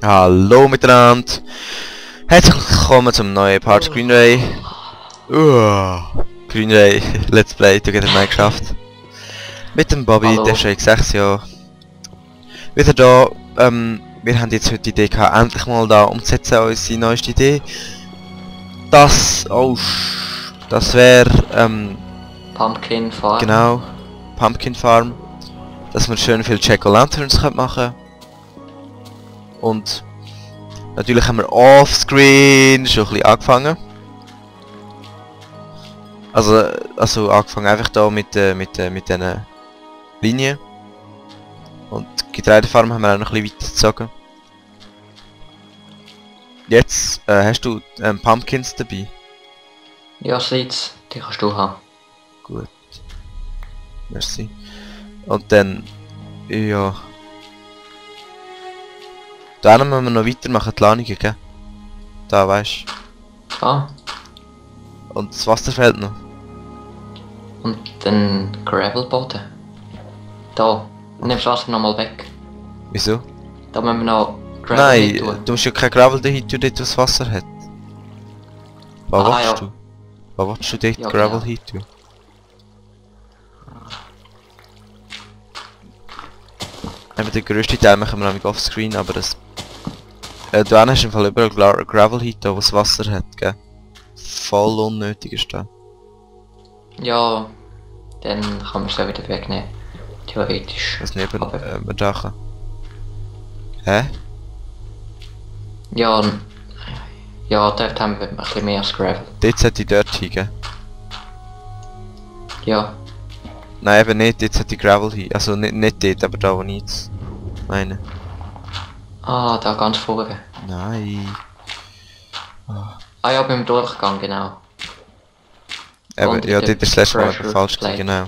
Hallo miteinander. Herzlich willkommen zum neuen Part Green Ray. Green Ray Let's Play Together Minecraft. Mit dem Bobby, Hallo. der ist schon 6 Jahre. Wieder da. Wir haben jetzt heute die Idee gehabt, endlich mal da umzusetzen, unsere neueste Idee. Das, das wäre, Pumpkin Farm. genau, Pumpkin Farm. Dass wir schön viel Jack-o'-lanterns machen. Und natürlich haben wir offscreen schon ein bisschen angefangen. Also angefangen einfach da mit diesen Linien. Und die Getreidefarm haben wir auch noch ein bisschen weitergezogen. Jetzt hast du Pumpkins dabei. Ja, Seeds, die kannst du haben. Gut. Merci. Und dann, ja. Da müssen wir noch weitermachen, die Landungen, gell? Da, weißt du. Ah, Und das Wasser fehlt noch. und den Gravelboden. Da, nimm das Wasser nochmal weg. Wieso? Da müssen wir noch Gravel Nein, hin tun. du musst ja kein Gravel dahin tun, dort wo das Wasser hat. Was Ah, willst ja. du? Was willst du dort Ja, Gravel genau. hin tun? Eben den grössten Teil machen wir nämlich offscreen, aber das... du hast im Fall überall Gravel hin tun, wo das Wasser hat, gell? Voll unnötig ist das. Ja, dann kann man es ja wieder wegnehmen. Theoretisch. Das neben Aber- Dachen. Hä? Ja, ja, dort haben wir ein bisschen mehr als Gravel. Dort sollte ich dort hin, gell? Ja, Nein, eben nicht, dort sollte ich Gravel hin. Also nicht dort, aber da wo ich jetzt meine. ah, da ganz vorne. Nein. Ah ja, beim Durchgang, genau. Eben, Und ja, der dort ist das letzte Mal Pressure eben falsch Plate. gewesen, genau.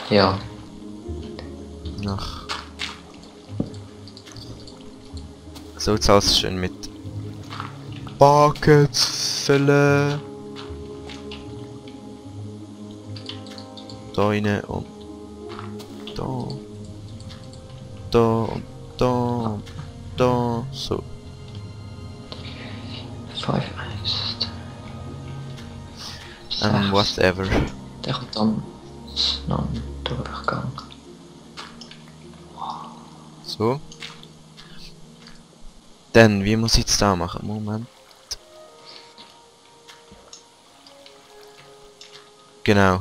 Ja, Ach. So jetzt alles schön mit Buckets füllen. Da rein und da. Da und da und da. So. 5, 1. Whatever. Der kommt dann noch ein Durchgang. So. Dann, wie muss ich jetzt da machen? Moment. Genau.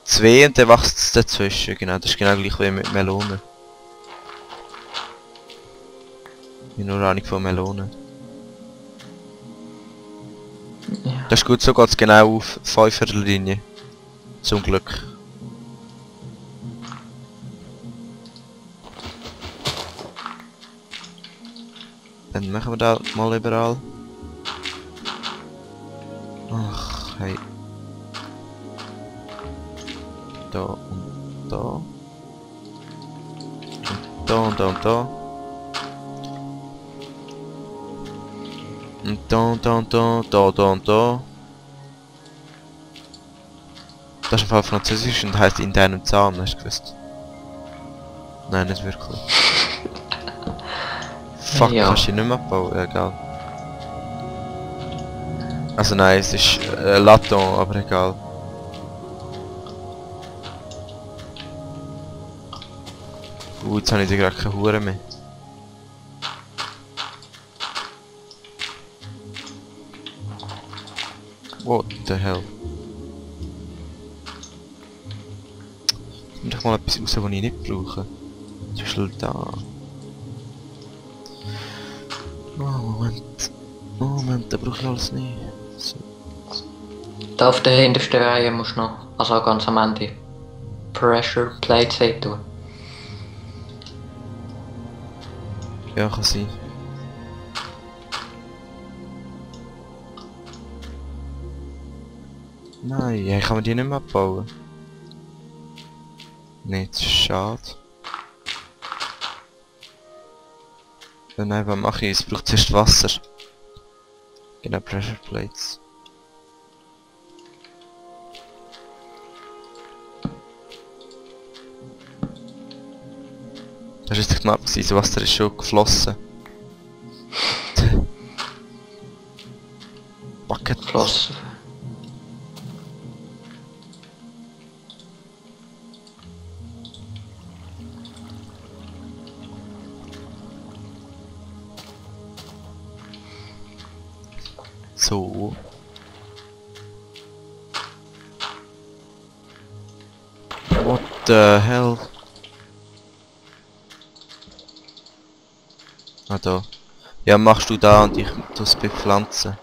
2 und dann wächst es dazwischen. Genau, das ist genau gleich wie mit Melonen. Ich habe nur Ahnung von Melonen. Ja. Das ist gut, so geht es genau auf 5er Linie. Zum Glück. Dann machen wir da mal überall. Ach, hey. Da und da. Und da und da und da. Und da und da und da, da und da. Das ist im Fall Französisch und heisst in deinem Zahn, hast du gewusst? Nein, nicht wirklich. Fuck, Ja. kannst du nicht mehr abbauen? Ja, egal. Also nein, es ist Laton, aber egal. Jetzt habe ich gerade keine Hure mehr. What the hell? Nimm doch mal etwas raus, was ich nicht brauche. Zum Beispiel da. Oh, Moment, da brauche ich alles nicht. So. Da auf der hintersten Reihe musst du noch, also ganz am Ende, Pressure Plate hin tun. Ja, kann sein. Nein, ja, kann man die nicht mehr abbauen. Nee, das ist schade. Ja, nein, was mache ich? Es braucht zuerst Wasser. Genau, Pressure Plates. Das ist jetzt die Map gewesen, das Wasser ist schon geflossen. Bucket. Floss. So. What the hell? Ah da. Ja, machst du da und ich das bepflanzen.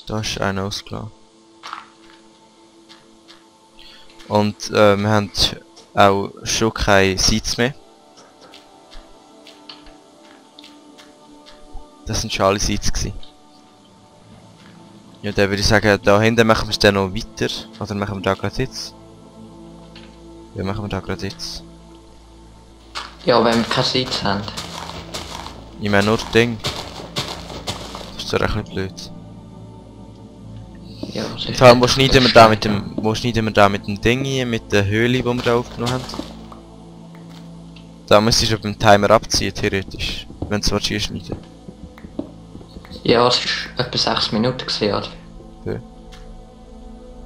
Da ist einer ausgelassen. Und wir haben auch schon keine Seeds mehr. Das sind schon alle Seeds gewesen. Ja, dann würde ich sagen, da hinten machen wir es dann noch weiter. Oder machen wir da gerade jetzt? Ja, machen wir da gerade jetzt. Ja, wenn wir keine Seeds haben. Ich meine nur das Ding. Das ist doch ein bisschen blöd. Ja, Vor allem, wo schneiden wir da mit dem Ding hier, mit der Höhle, die wir da aufgenommen haben? Da müsstest du beim Timer abziehen, theoretisch. Wenn du es schneiden. Ja, es war etwa 6 Minuten gewesen, oder? Ja.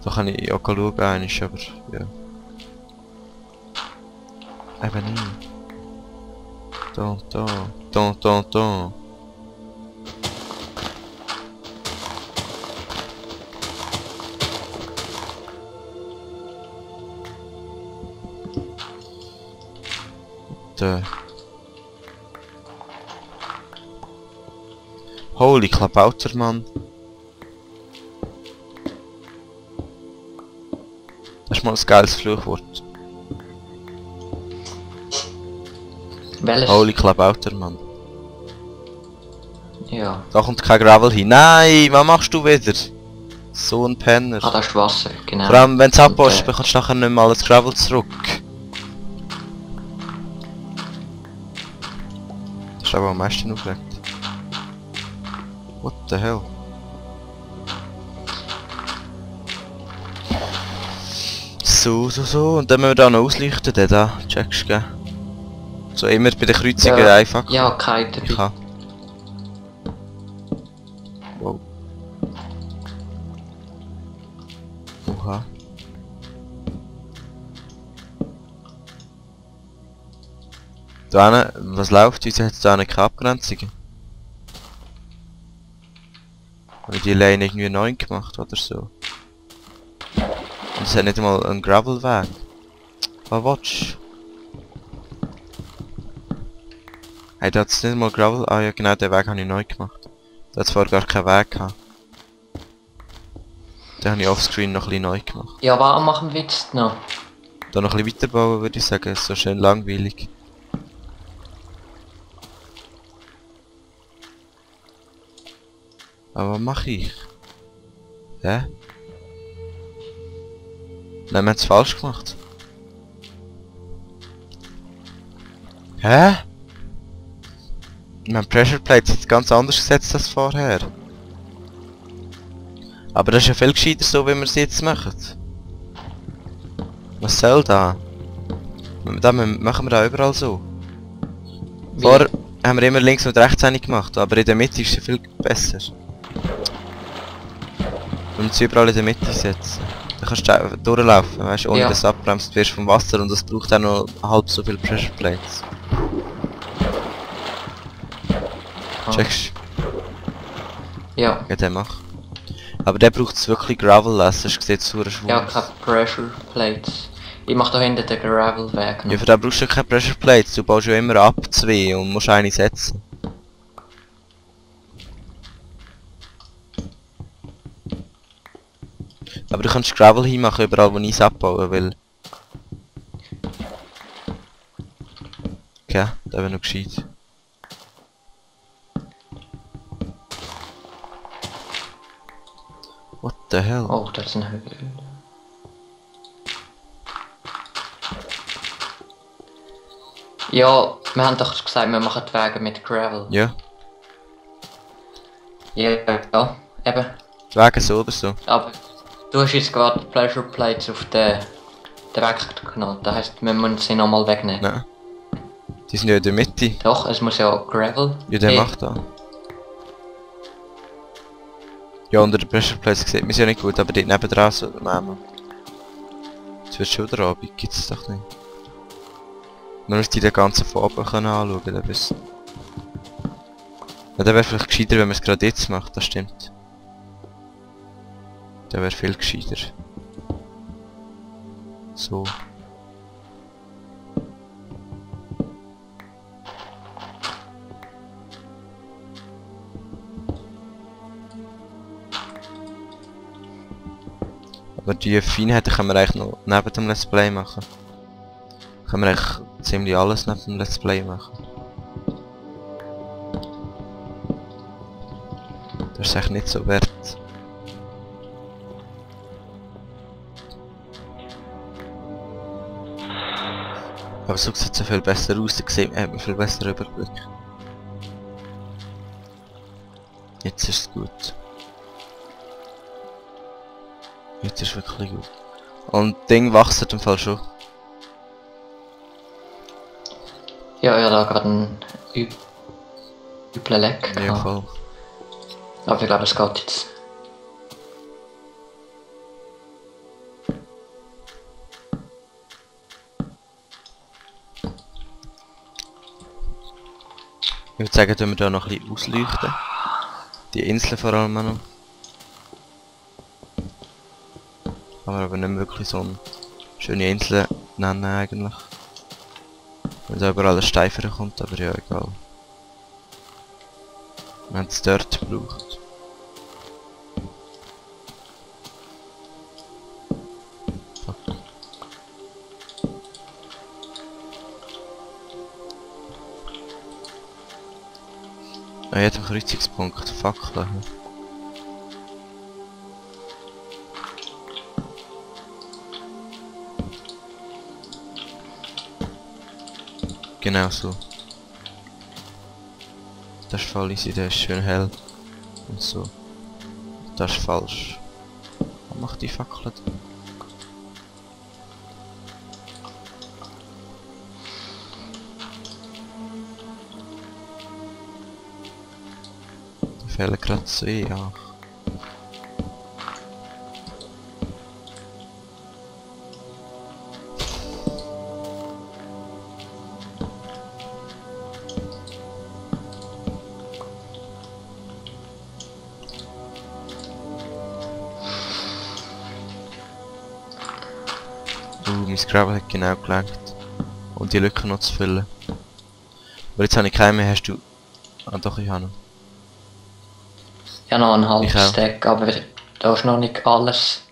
Da kann ich auch schauen, eigentlich, aber ja. Eben nicht. Da. Da. Holy Klabauter, Mann. Das ist mal ein geiles Fluchwort. Welches? Holy Klabauter, Mann. Ja. Da kommt kein Gravel hin. Nein, was machst du wieder? So ein Penner. Ah, das ist Wasser, genau. Vor allem, wenn du es Und, abbaust, bekommst du nachher nicht mal das Gravel zurück. Das ist aber am meisten aufgeregt. What the hell? So. Und dann müssen wir da noch ausleuchten, den da. Checkst du, gell? So immer bei den Kreuzungen ja, einfach. Ja, kein dabei. Ich kann. Wow. Oha. Da hinten, was läuft? Wieso hat es da keine Abgrenzungen? Habe die Lane irgendwie neu gemacht oder so? Und es hat nicht mal einen Gravelweg. Was willst du? Hey, da hat es nicht mal Gravel... Ah ja genau, den Weg habe ich neu gemacht. Da hat es vorher gar keinen Weg gehabt. Den habe ich offscreen noch ein bisschen neu gemacht. Ja, warum machen wir jetzt noch? Da noch ein bisschen weiterbauen würde ich sagen, ist so schön langweilig. Aber was mache ich? Hä? Nein, wir haben es falsch gemacht. Hä? Wir haben Pressure Plates jetzt ganz anders gesetzt als vorher. Aber das ist ja viel gescheiter so, wie wir es jetzt machen. Was soll da? Da machen wir da überall so. Vorher haben wir immer links und rechts eine gemacht, aber in der Mitte ist es viel besser. Wir müssen es überall in der Mitte setzen. Dann kannst du durchlaufen, weißt du, ohne Ja. dass du abbremst wirst vom Wasser und das braucht auch noch halb so viel Pressure Plates. Ah. Checkst Ja. du? Ja, den mach. Aber der braucht es wirklich Gravel, sonst sieht es super schwul Ja, aus. keine Pressure Plates. Ich mach da hinten den Gravelweg noch. Ja, für den brauchst du keine Pressure Plates, du baust ja immer ab 2 und musst eine setzen. Aber du kannst Gravel hinmachen überall wo ich es abbauen will. Okay, da wäre noch gescheit. What the hell? Oh, das ist ein Höhe. Ja, wir haben doch gesagt, wir machen die Wege mit Gravel. Ja, Ja, eben. die Wege so oder so. Aber du hast jetzt gerade Pleasure Plates auf den weggenommen. Das heisst, wir müssen sie nochmal wegnehmen. Nein. Die sind ja in der Mitte. Doch, es muss ja Gravel. Ja, der macht da. Ja, unter der Pressure Plates sieht man es ja nicht gut, aber dort nebendran so nehmen. Jetzt wird schon wieder Abend, gibt es doch nicht. Man muss die den ganzen von oben anschauen können, bis... Ja, der wäre vielleicht gescheiter, wenn man es gerade jetzt macht, das stimmt. Der wäre viel gescheiter. So. Aber die Feinheiten können wir eigentlich noch neben dem Let's Play machen. Können wir eigentlich ziemlich alles neben dem Let's Play machen. Das ist echt nicht so wert. Aber so sieht es so viel besser aus, da sieht man viel besser Überblick. Jetzt ist es gut. Jetzt ist es wirklich gut. Und Ding wächst im Fall schon. Ja, da gerade einen üblen Leck. Ja, voll. Aber ich glaube, es geht jetzt. Ich würde sagen, tun wir da noch ein bisschen ausleuchten. Die Inseln vor allem noch. Kann man aber nicht wirklich so eine schöne Insel nennen eigentlich. Weil da überall ein Steifer kommt, aber ja, egal. Wir haben es dort gebraucht. Fuck. An jedem Kreuzungspunkt Fackeln. Genau so. Das ist voll easy, der ist schön hell. Und so. Das ist falsch. Was macht die Fackel? Da fehlen gerade 2, ja. Mein Gravel hat genau gelangt. Und die Lücke noch zu füllen. Aber jetzt habe ich keine mehr, hast du... Ah doch, ich habe noch. Ja, noch einen halben Ich auch. Stack, aber da ist noch nicht alles...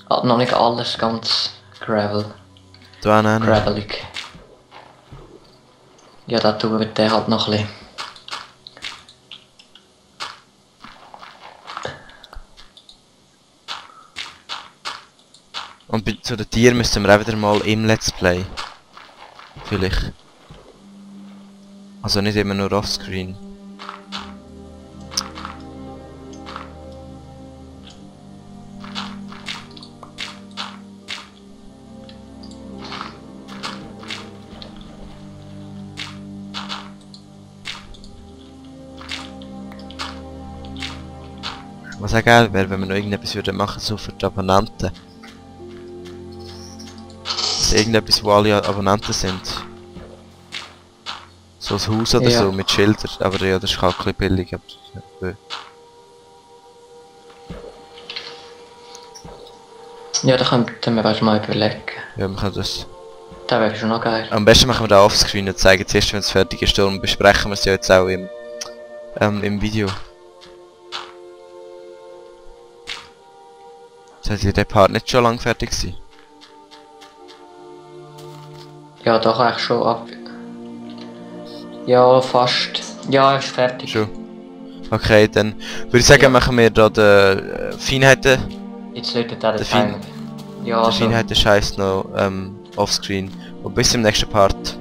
Noch nicht alles ganz Gravel. Da auch nicht. Gravelig. Ja, da tut der halt noch ein bisschen. Und zu den Tieren müssen wir auch wieder mal im Let's Play. Vielleicht. Also nicht immer nur offscreen. Was auch geil wäre, wenn wir noch irgendetwas würden machen, so für die Abonnenten. Also irgendetwas, wo alle Abonnenten sind. So ein Haus oder Ja. so mit Schildern, aber ja, das ist halt ein bisschen billig. Aber, ja. Ja, da könnten wir mal überlegen. Ja, wir können das. Das wäre schon noch geil. Am besten machen wir da offscreen und zeigen es erst, wenn es fertig ist, und besprechen wir es ja jetzt auch im Video. Sollte der Part nicht schon lang fertig sein? Ja, doch eigentlich schon ab. Ja, fast. Ja, ist fertig. Schon. Okay, dann würde ich sagen, Ja. machen wir da die Feinheiten. Jetzt läutet der Der Timer. Ja, Die also. Feinheiten scheiß noch offscreen. Und bis zum nächsten Part.